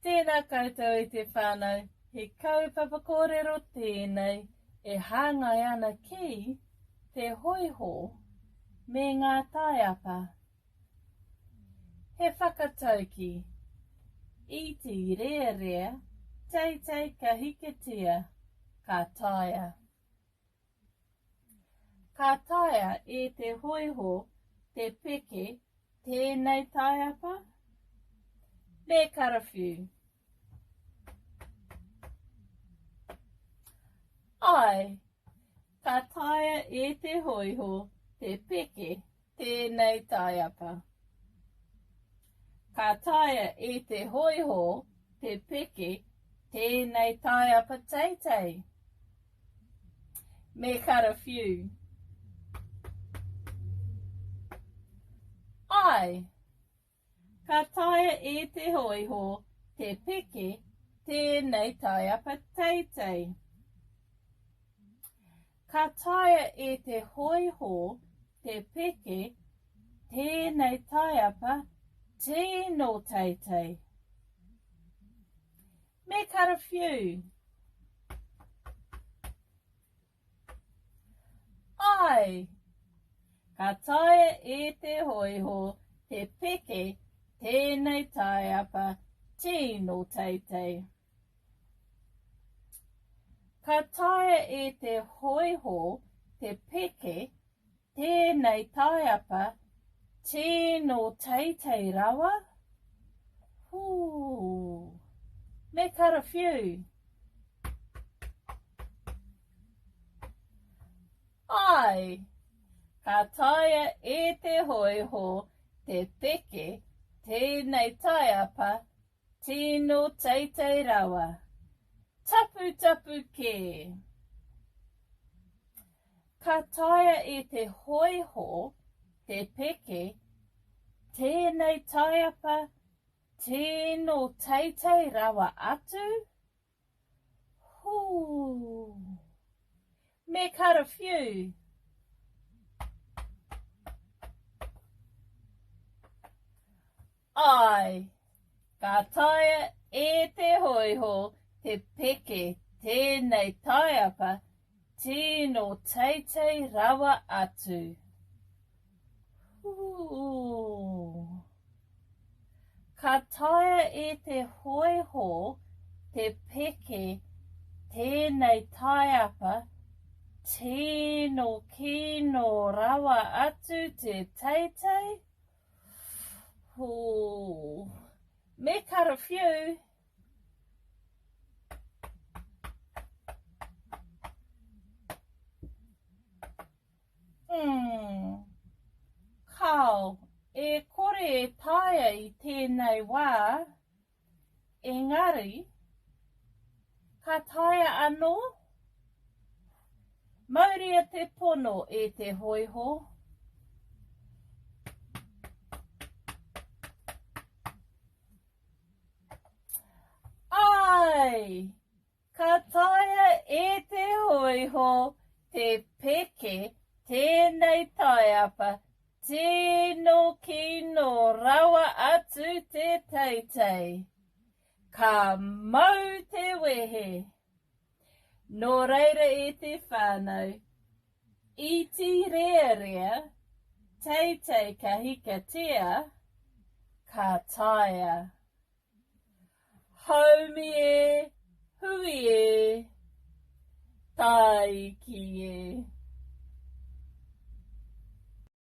Tēnā koutou e te whānau, he kaupapa kōrero tēnei e hāngai ana ki te hōiho me ngā taiapa. He whakataukī, Iti rearea, teitei ka hikitia, ka taea. Ka taea e te hōiho te peke tēnei taiapa? Me karawhiu. Āe, ka taea e te hōiho te peke tēnei taiapa. Ka taea e te hōiho te peke tēnei taiapa teitei. Me karawhiu. Āe, ka taea e te hōiho te peke tēnei taiapa teitei. Ka taea e te hōiho te peke tēnei taiapa tino teitei. Me karawhiu. Āe! Ka taea e te hōiho te peke tēnei taiapa tino teitei. Ka taea e te hōiho te peke tēnei taiapa tino teitei rawa? Hū! Me karawhiu! Āe! Ka taea e te hōiho te peke tēnei taiapa tino teitei rawa. Taputapu kē! Ka taea e te hōiho te peke tēnei taiapa tino teitei rawa atu? Hū! Me karawhiu! Āe, ka taea e te hōiho te peke tēnei taiapa tino teitei rawa atu. Hū! Ka taea e te hōiho te peke tēnei taiapa tino kino rawa atu te teitei? Hū! Me karawhiu! Umm. Kāo, e kore e taea i tēnei wā, engari, ka taea anō? Mauria te pono e te hōiho. Āe! Ka taea e te hōiho te peke tēnei taiapa tino kino rawa atu te teitei. Ka mau te wehe. Nō reira e te whānau, iti rearea, teitei ka hikatia, ka taea. Haumi e, hui e, tāiki e.